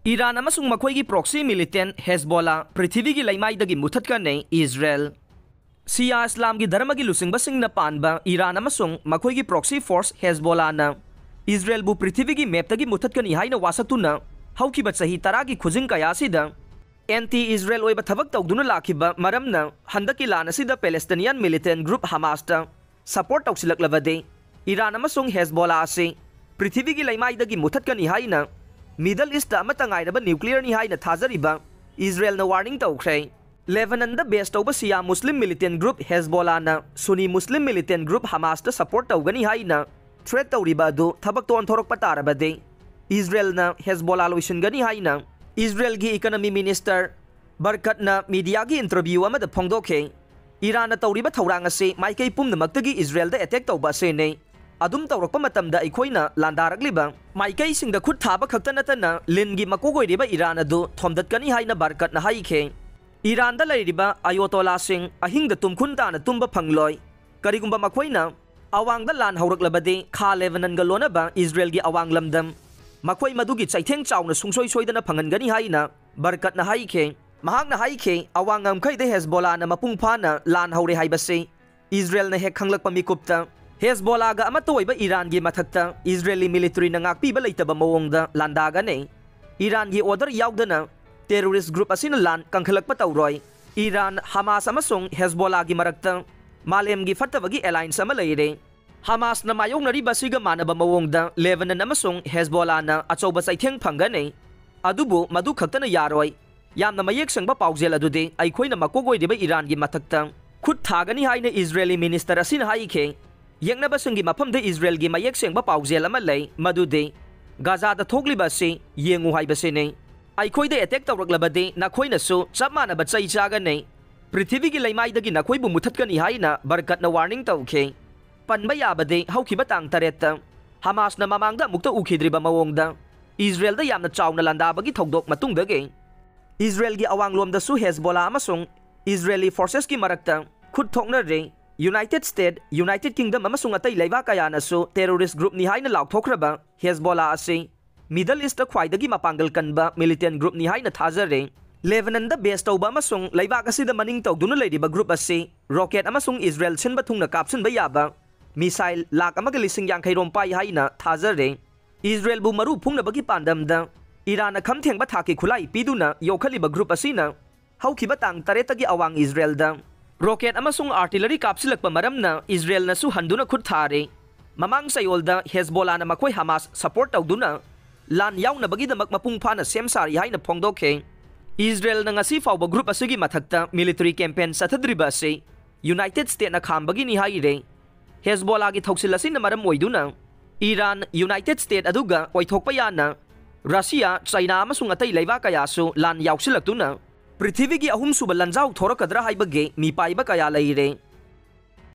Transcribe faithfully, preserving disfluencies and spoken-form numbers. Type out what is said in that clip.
Iran ꯑꯃꯁꯨꯡ ꯃꯈꯣꯏꯒꯤ proxy militant ꯍꯦꯖꯕꯣꯂꯥ ꯄ꯭ꯔꯤꯊꯤꯕꯤꯒꯤ ꯂꯩꯃꯥꯏꯗꯒꯤ ꯃꯨꯊꯠꯀꯅꯤ ꯏꯖꯔꯦꯜ꯫ ꯁꯤꯌꯥ ꯏꯁꯂꯥꯝꯒꯤ ꯙꯔꯃꯒꯤ ꯂꯨꯆꯤꯡꯕꯁꯤꯡꯅ ꯄꯥꯟꯕ ꯏꯔꯥꯟ ꯑꯃꯁꯨꯡ ꯃꯈꯣꯏꯒꯤ proxy force ꯍꯦꯖꯕꯣꯂꯥꯅ ꯏꯖꯔꯦꯜꯕꯨ ꯄ꯭ꯔꯤꯊꯤꯕꯤꯒꯤ ꯃꯦꯞꯇꯒꯤ ꯃꯨꯊꯠꯀꯅꯤ ꯍꯥꯏꯅ ꯋꯥꯁꯛꯇꯨꯅ ꯍꯧꯈꯤꯕ ꯆꯍꯤ ꯇꯔꯥꯒꯤ ꯈꯨꯖꯤꯡ ꯀꯌꯥ ꯑꯁꯤꯗ anti Israel ꯑꯣꯏꯕ ꯊꯕꯛ ꯇꯧꯗꯨꯅ ꯂꯥꯛꯈꯤꯕ ꯃꯔꯝꯅ ꯍꯟꯗꯛꯀꯤ ꯂꯥꯟ ꯑꯁꯤꯗ Palestinian militant group ꯍꯃꯥꯁꯇ support ꯇꯧꯁꯤꯜꯂꯛꯂꯕꯗꯤ ꯏꯔꯥꯟ ꯑꯃꯁꯨꯡ ꯍꯦꯖꯕꯣꯂꯥ ꯑꯁꯤ ꯄ꯭ꯔꯤꯊꯤꯕꯤꯒꯤ ꯂꯩꯃꯥꯏꯗꯒꯤ ꯃꯨꯊꯠꯀꯅꯤ ꯍꯥꯏꯅ Middle East ꯑꯃꯠꯇ ꯉꯥꯏꯔꯕ nuclearꯅꯤ ꯍꯥꯏꯅ ꯊꯥꯖꯔꯤꯕ ꯏꯖꯔꯦꯜꯅ warning ꯇꯧꯈ꯭ꯔꯦ꯫ ꯂꯦꯕꯅꯟꯗ base ꯇꯧꯕ ꯁꯤꯌꯥ ꯃꯨꯁꯂꯤꯝ militant group ꯍꯦꯖꯕꯣꯂꯥꯅ ꯁꯨꯅꯤ ꯃꯨꯁꯂꯤꯝ militant group ꯍꯃꯥꯁꯇ support ꯇꯧꯒꯅꯤ ꯍꯥꯏꯅ threat ꯇꯧꯔꯤꯕ ꯑꯗꯨ ꯊꯕꯛꯇ ꯑꯣꯟꯊꯣꯔꯛꯄ ꯇꯥꯔꯕꯗꯤ ꯏꯖꯔꯦꯜꯅ ꯍꯦꯖꯕꯣꯂꯥ ꯂꯣꯏꯁꯤꯟꯒꯅꯤ ꯍꯥꯏꯅ ꯏꯖꯔꯦꯜꯒꯤ economy minister ꯕꯔꯀꯠꯅ mediaꯒꯤ interview ꯑꯃꯗ ꯐꯣꯡꯗꯣꯛꯈꯤ꯫ ꯏꯔꯥꯟꯅ ꯇꯧꯔꯤꯕ ꯊꯧꯔꯥꯡ ꯑꯁꯤ ꯃꯥꯏꯀꯩ ꯄꯨꯝꯅꯃꯛꯇꯒꯤ ꯏꯖꯔꯦꯜꯗ attack ꯇꯧꯕ ꯑꯁꯤꯅꯤ꯫ ꯑꯗꯨꯝ ꯇꯧꯔꯛꯄ ꯃꯇꯝꯗ ꯑꯩꯈꯣꯏꯅ ꯂꯥꯟꯗꯥꯔꯛꯂꯤꯕ ꯃꯥꯏꯀꯩꯁꯤꯡꯗ ꯈꯨꯠ ꯊꯥꯕ ꯈꯛꯇ ꯅꯠꯇꯅ ꯂꯤꯟꯒꯤ ꯃꯀꯣꯛ ꯑꯣꯏꯔꯤꯕ ꯏꯔꯥꯟ ꯑꯗꯨ ꯊꯣꯝꯗꯠꯀꯅꯤ ꯍꯥꯏꯅ ꯕꯔꯀꯠꯅ ꯍꯥꯏꯈꯤ꯫ ꯏꯔꯥꯟꯗ ꯂꯩꯔꯤꯕ ꯑꯌꯣꯇꯣꯂꯥꯁꯤꯡ ꯑꯍꯤꯡꯗ ꯇꯨꯝꯈꯨꯟ ꯇꯥꯅ ꯇꯨꯝꯕ ꯐꯪꯂꯣꯏ꯫ ꯀꯔꯤꯒꯨꯝꯕ ꯃꯈꯣꯏꯅ ꯑꯋꯥꯡꯗ ꯂꯥꯟ ꯍꯧꯔꯛꯂꯕꯗꯤ ꯈꯥ ꯂꯦꯕꯅꯟꯒ ꯂꯣꯟꯅꯕ ꯏꯖꯔꯦꯜꯒꯤ ꯑꯋꯥꯡ ꯂꯝꯗꯝ ꯃꯈꯣꯏ ꯃꯗꯨꯒꯤ ꯆꯩꯊꯦꯡ ꯆꯥꯎꯅ ꯁꯨꯡꯁꯣꯏ ꯁꯣꯏꯗꯅ ꯐꯪꯍꯟꯒꯅꯤ ꯍꯥꯏꯅ ꯕꯔꯀꯠꯅ ꯍꯥꯏꯈꯤ꯫ ꯃꯍꯥꯛꯅ ꯍꯥꯏꯈꯤ, ꯑꯋꯥꯡ ꯉꯝꯈꯩꯗ ꯍꯦꯖꯕꯣꯂꯥꯅ ꯃꯄꯨꯡ ꯐꯥꯅ ꯂꯥꯟ ꯍꯧꯔꯦ ꯍꯥꯏꯕꯁꯤ ꯏꯖꯔꯦꯜꯅ ꯍꯦꯛ ꯈꯪꯂꯛꯄ ꯃꯤꯀꯨꯞꯇ ꯍꯦꯖꯕꯣꯂꯥꯒ ꯑꯃꯠꯇ ꯑꯣꯏꯕ ꯏꯔꯥꯟꯒꯤ ꯃꯊꯛꯇ ꯏꯖꯔꯦꯂꯤ militaryꯅ ꯉꯥꯛꯄꯤꯕ ꯂꯩꯇꯕ ꯃꯑꯣꯡꯗ ꯂꯥꯟꯗꯥꯒꯅꯤ꯫ ꯏꯔꯥꯟꯒꯤ order ꯌꯥꯎꯗꯅ terrorist group ꯑꯁꯤꯅ ꯂꯥꯟ ꯀꯟꯈꯠꯂꯛꯄ ꯇꯧꯔꯣꯏ꯫ ꯏꯔꯥꯟ, ꯍꯃꯥꯁ ꯑꯃꯁꯨꯡ ꯍꯦꯖꯕꯣꯂꯥꯒꯤ ꯃꯔꯛꯇ ꯃꯥꯂꯦꯝꯒꯤ ꯐꯠꯇꯕꯒꯤ alliance ꯑꯃ ꯂꯩꯔꯦ꯫ ꯍꯃꯥꯁꯅ ꯃꯥꯌꯣꯛꯅꯔꯤꯕ ꯑꯁꯤꯒ ꯃꯥꯟꯅꯕ ꯃꯑꯣꯡꯗ ꯂꯦꯕꯅꯟ ꯑꯃꯁꯨꯡ ꯍꯦꯖꯕꯣꯂꯥꯅ ꯑꯆꯧꯕ ꯆꯩꯊꯦꯡ ꯐꯪꯒꯅꯤ꯫ ꯑꯗꯨꯕꯨ ꯃꯗꯨ ꯈꯛꯇꯅ ꯌꯥꯔꯣꯏ꯫ ꯌꯥꯝꯅ ꯃꯌꯦꯛ ꯁꯦꯡꯕ ꯄꯥꯎꯖꯦꯜ ꯑꯗꯨꯗꯤ ꯑꯩꯈꯣꯏꯅ ꯃꯀꯣꯛ ꯑꯣꯏꯔꯤꯕ ꯏꯔꯥꯟꯒꯤ ꯃꯊꯛꯇ ꯈꯨꯠ ꯊꯥꯒꯅꯤ ꯍꯥꯏꯅ ꯏꯖꯔꯦꯂꯤ minister ꯑꯁꯤꯅ ꯍꯥꯏꯈꯤ꯫ ꯌꯦꯛꯅꯕꯁꯤꯡꯒꯤ ꯃꯐꯝꯗ ꯏꯖꯔꯦꯜꯒꯤ ꯃꯌꯦꯛ ꯁꯦꯡꯕ ꯄꯥꯎꯖꯦꯜ ꯑꯃ ꯂꯩ, ꯃꯗꯨꯗꯤ ꯒꯥꯖꯥꯗ ꯊꯣꯛꯂꯤꯕ ꯑꯁꯤ ꯌꯦꯡꯉꯨ ꯍꯥꯏꯕꯁꯤꯅꯤ꯫ ꯑꯩꯈꯣꯏꯗ attack ꯇꯧꯔꯛꯂꯕꯗꯤ ꯅꯈꯣꯏꯅꯁꯨ ꯆꯞ ꯃꯥꯟꯅꯕ ꯆꯩ ꯆꯥꯒꯅꯤ꯫ ꯄ꯭ꯔꯤꯊꯤꯕꯤꯒꯤ ꯂꯩꯃꯥꯏꯗꯒꯤ ꯅꯈꯣꯏꯕꯨ ꯃꯨꯊꯠꯀꯅꯤ ꯍꯥꯏꯅ ꯕꯔꯀꯠꯅ warning ꯇꯧꯈꯤ꯫ ꯄꯟꯕ ꯌꯥꯕꯗꯤ ꯍꯧꯈꯤꯕ ꯇꯥꯡ ꯇꯔꯦꯠꯇ ꯍꯃꯥꯁꯅ ꯃꯃꯥꯡꯗ ꯑꯃꯨꯛꯇ ꯎꯈꯤꯗ꯭ꯔꯤꯕ ꯃꯑꯣꯡꯗ ꯏꯖꯔꯦꯜꯗ ꯌꯥꯝꯅ ꯆꯥꯎꯅ ꯂꯥꯟꯗꯥꯕꯒꯤ ꯊꯧꯗꯣꯛ ꯃꯇꯨꯡꯗꯒꯤ ꯏꯖꯔꯦꯜꯒꯤ ꯑꯋꯥꯡꯂꯣꯝꯗꯁꯨ ꯍꯦꯖꯕꯣꯂꯥ ꯑꯃꯁꯨꯡ ꯏꯖꯔꯦꯂꯤ forcesꯀꯤ ꯃꯔꯛꯇ ꯈꯨꯠ ꯊꯣꯛꯅꯔꯦ꯫ United States, United Kingdom ꯑꯃꯁꯨꯡ ꯑꯇꯩ ꯂꯩꯕꯥꯛ ꯀꯌꯥꯅꯁꯨ terrorist groupꯅꯤ ꯍꯥꯏꯅ ꯂꯥꯎꯊꯣꯛꯈ꯭ꯔꯕ ꯍꯦꯖꯕꯣꯂꯥ ꯑꯁꯤ Middle East ꯈ꯭ꯋꯥꯏꯗꯒꯤ ꯃꯄꯥꯡꯒꯜ ꯀꯟꯕ militant group ꯅꯤ ꯍꯥꯏꯅ ꯊꯥꯖꯔꯦ꯫ Lebanon ꯗ base ꯇꯧꯕ ꯑꯃꯁꯨꯡ ꯂꯩꯕꯥꯛ ꯑꯁꯤꯗ ꯃꯅꯤꯡ ꯇꯧꯗꯨꯅ ꯂꯩꯔꯤꯕ group ꯑꯁꯤ rocket ꯑꯃꯁꯨꯡ Israel ꯁꯤꯟꯕ ꯊꯨꯡꯅ ꯀꯥꯞꯁꯤꯟꯕ ꯌꯥꯕ missile ꯂꯥꯈ ꯑꯃꯒ ꯂꯤꯁꯤꯡ ꯌꯥꯡꯈꯩ ꯔꯣꯝ ꯄꯥꯏ ꯍꯥꯏꯅ ꯊꯥꯖꯔꯦ꯫ Israel ꯕꯨ ꯃꯔꯨ ꯐꯨꯡꯅꯕꯒꯤ ꯄꯥꯟꯗꯝꯗ Iran ꯅ ꯈꯝ ꯊꯦꯡꯕ ꯊꯥꯛꯀꯤ ꯈꯨꯠꯂꯥꯏ ꯄꯤꯗꯨꯅ ꯌꯣꯛꯈꯠꯂꯤꯕ group ꯑꯁꯤꯅ ꯍꯧꯈꯤꯕ ꯇꯥꯡ ꯇꯔꯦꯠꯇꯒꯤ ꯑꯋꯥꯡ Israel ꯗ rocket ꯑꯃꯁꯨꯡ artillery ꯀꯥꯞꯁꯤꯜꯂꯛꯄ ꯃꯔꯝꯅ Israel ꯅꯁꯨ ꯍꯟꯗꯨꯅ ꯈꯨꯠ ꯊꯥꯔꯦ꯫ ꯃꯃꯥꯡ ꯆꯌꯣꯜꯗ Hezbollah ꯅ ꯃꯈꯣꯏ Hamas support ꯇꯧꯗꯨꯅ ꯂꯥꯟ ꯌꯥꯎꯅꯕꯒꯤꯗꯃꯛ ꯃꯄꯨꯡ ꯐꯥꯅ ꯁꯦꯝ ꯁꯥꯔꯤ ꯍꯥꯏꯅ ꯐꯣꯡꯗꯣꯛꯈꯤ꯫ Israel ꯅ ꯉꯁꯤ ꯐꯥꯎꯕ group ꯑꯁꯤꯒꯤ ꯃꯊꯛꯇ military campaign ꯆꯠꯊꯗ꯭ꯔꯤꯕ ꯑꯁꯤ United States ꯅ ꯈꯥꯝꯕꯒꯤꯅꯤ ꯍꯥꯏꯔꯦ꯫ Hezbollah ꯒꯤ ꯊꯧꯁꯤꯜ ꯑꯁꯤꯅ ꯃꯔꯝ ꯑꯣꯏꯗꯨꯅ Iran, United States ꯑꯗꯨꯒ ꯑꯣꯏꯊꯣꯛꯄ ꯌꯥꯅ Russia, China ꯑꯃꯁꯨꯡ ꯑꯇꯩ ꯂꯩꯕꯥꯛ ꯀꯌꯥꯁꯨ ꯂꯥꯟ ꯌꯥꯎꯁꯤꯜꯂꯛꯇꯨꯅ ꯄ꯭ꯔꯤꯊꯤꯕꯤꯒꯤ ꯑꯍꯨꯝꯁꯨꯕ ꯂꯥꯟꯖꯥꯎ ꯊꯣꯔꯛꯀꯗ꯭ꯔꯥ ꯍꯥꯏꯕꯒꯤ ꯃꯤꯄꯥꯏꯕ ꯀꯌꯥ ꯂꯩꯔꯦ꯫